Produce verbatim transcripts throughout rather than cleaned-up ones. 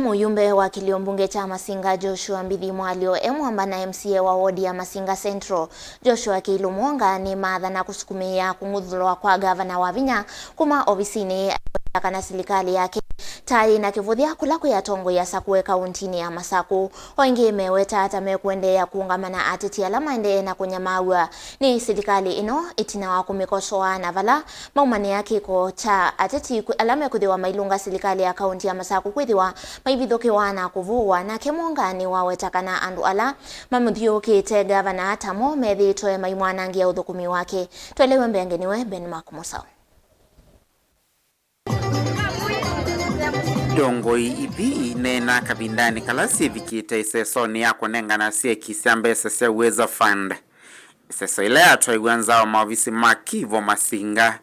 Mũyumbe wa kĩlio mbunge kya Masinga Joshua Mbithi Mwalyo e mwamba na M C A wa wodi ya Masinga Central, Joshua Kĩilũ Mwonga, nĩmaathana kũsukumĩĩa kũng'uthũlwa kwa ngavana Wavinya kuma ovisinĩ, aiweta kana silikalĩ yake ta yĩ na kĩvũthya kũla kwĩ atongoi asakũe kauntinĩ ya Masakũ. O ĩngĩ meweta ta mekũendeea kũũngama na ateti ala maendee na kũnyamaaw'a nĩ silikalĩ ĩno ĩtina wa kũmĩkosoa, na vala maumanĩa kĩko kya ateti kwĩ ala mekwĩthĩwa mailũnga silikalĩ ya kaunti ya Masakũ kwĩthĩwa maivithũkĩwa na kũvũwa. Nake Mwonga nĩwaweta kana andũ ala mamũthiũũkĩte ngavana tamo methĩĩtwe maimwanangĩa ũthũkũmi wake. Twelewe mbee nĩwe Ben Mark Mũsaũ. Ndongoi ithi ineena kavindanĩ kala syĩvikĩte ĩsesonĩ ya kũnengana syeki sya mbesa sya Uwezo Fund. Ĩseso ĩla yatwaiw'a nza wa maovisi ma Kivo Masinga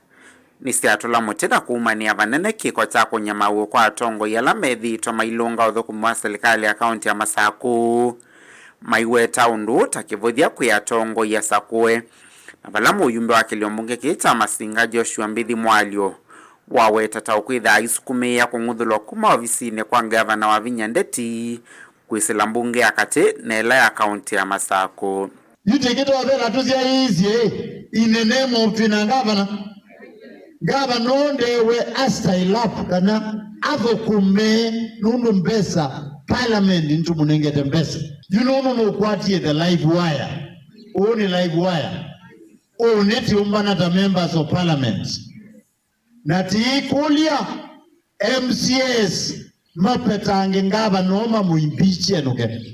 nĩsyatũla mũtĩ na kũumanĩa vanene kĩko kya kũnyamaaw'a kwa atongoi ala methĩĩtwe mailũnga ũthũkũmi wa silikalĩ ya kaunti ya Masakũ, maiweta ũndũ ũũ ta kĩvũthya kwĩ atongoi asakũe, na vala mũyumbe wa kĩlio mbunge kĩĩ kya Masinga Joshua Mbithi Mwalyo waweta ta ũkwĩtha aisukumĩĩa kũng'uthũlwa kuma ovisinĩ kwa ngavana Wavinya Ndeti kwĩsĩla mbunge ya katĩ na ĩla ya kaunti ya Masakũ. Yu tĩkĩtothela tũsyaĩĩsye in the name of twĩna ngavana. Ngavana ũũ ndewe a style up kana athũkũme nũndũ mbesa, parliament nĩtũmũnengete mbesa. Yu nũndũ nũkwatie the live wire. Ũũ nĩ live wire. Ũũ nĩ tĩũmbana ta members of parliament. Na tĩikũlya M C As mapetange ngavana ũũ mamũimbichi enũke.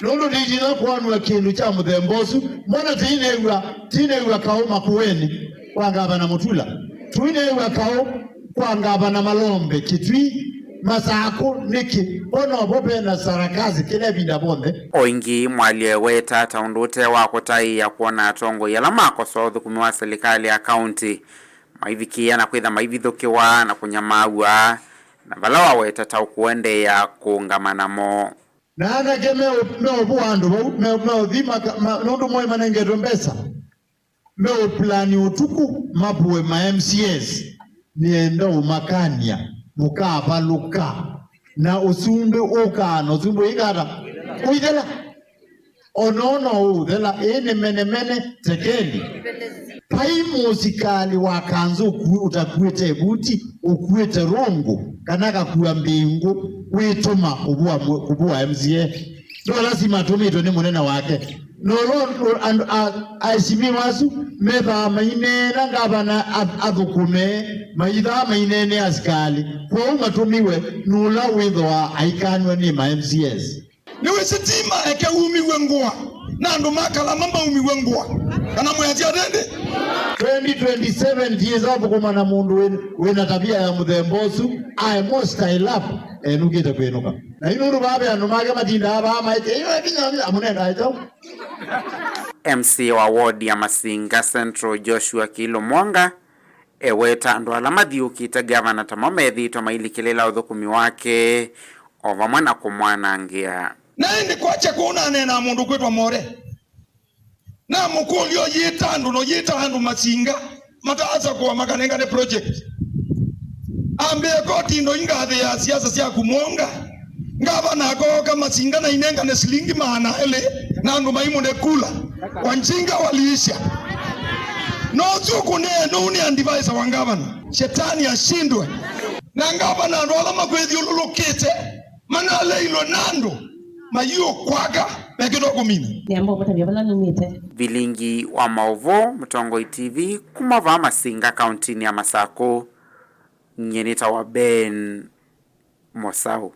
Nũndũ ndĩtina kwonw'a kĩndũ kya mũthemba ũsu. Mbona tĩinew'a, tĩinew'a kaũ Makueni kwa ngavana Mutula? Tũinew'a kaũ kwa ngavana Malombe, Kitui, Masakũ, nĩkĩ? Mbona ovo vena sarakasi kĩla ĩvinda vonthe? O ĩngĩ, Mwalyo eweta ta ũndũ ũte wa kũtaĩa kwona atongoi ala makosoa ũthũkũmi wa silikalĩ ya kaunti maivikĩĩa na kwĩtha maivithũkĩwa na kũnyamaaw'a, na vala waweta ta ũkũendeea kũũngama namo. Na anake meũ-, meũvũa andũ vau, me-, meũthi maka-, ma-, nũndũ moĩ manengetwe mbesa, meũpulani ũtukũ mavũe ma M C As, nĩenda ũmakany'a mũkavalũka, na ũsumbĩ ũkaa, na ũsumbĩ ũikata ũithela. Ona ũno ũũthela, ĩĩ nĩ menemene tekeli. Vai mũsikalĩ wa kanzũ ũku-, ũtakuĩte ĩvuti, ũkuĩte rũngũ, kana akakua mbĩngũ, wĩtũma kũvũa mũ-, kũvũa M C A. No lasima atũmĩtwe nĩ mũnene wake. No lo-, lo-, andũ a-, aheshimiwa asu methaa maineena ngavana a-, athũkũme, maithaa maineene asikalĩ. Kwoou matũmiwe nũla wĩthĩwa aikanw'a nĩ ma M C As. Nĩwĩsĩ ti maeke umiw'e ngũa, na andũ ma Kalama maumiw'e ngũa. Kana mwĩasya atĩndĩ? Twenty twenty-seven tiĩsa thũkũma na mũndũ wĩ, wĩ na tavia ya mũthemba ũsu, aĩ mo style up, enũkĩte kwĩnũka. Na yu nũndũ vaa ve andũ make matindaa vaa maĩtye, "Ĩyo ĩvinya amũnengae kyaũ?" M C A wa ward ya Masinga Central, Joshua Kĩilũ Mwonga, eweta andũ ala mathiũkĩte ngavana tamo methĩĩtwe mailikĩlĩla ũthũkũmi wake, o vamwe na kũmwanangĩa. Na ĩndĩ kwakya kũu naneenaa mũndũ kwĩtwa More. Namũkũlya ũyĩta andũ na ũyĩta andũ Masinga mataasakũa makanengane project. Ambĩe koti ndo ingathĩ ya siasa syaku Mwonga. Ngavana akooka Masinga na inengane silingi maana elĩ na andũ maimũne kula. Wanjinga waliisha. No ũsu ũkũneena ũu nĩ advisor wa ngavana. Shetani ashindwe. Na ngavana andũ ala makwĩthyũlũlũkĩte manaleilwe na andũ mayĩũkwaka mekĩtwa kũmina. Nĩamba ũmũtavya vala numĩte. Vilingi wa maũvoo, Mũtongoi T V, kuma vaa Masinga, kauntinĩ ya Masakũ. Nyie nĩtawa Ben Mosau.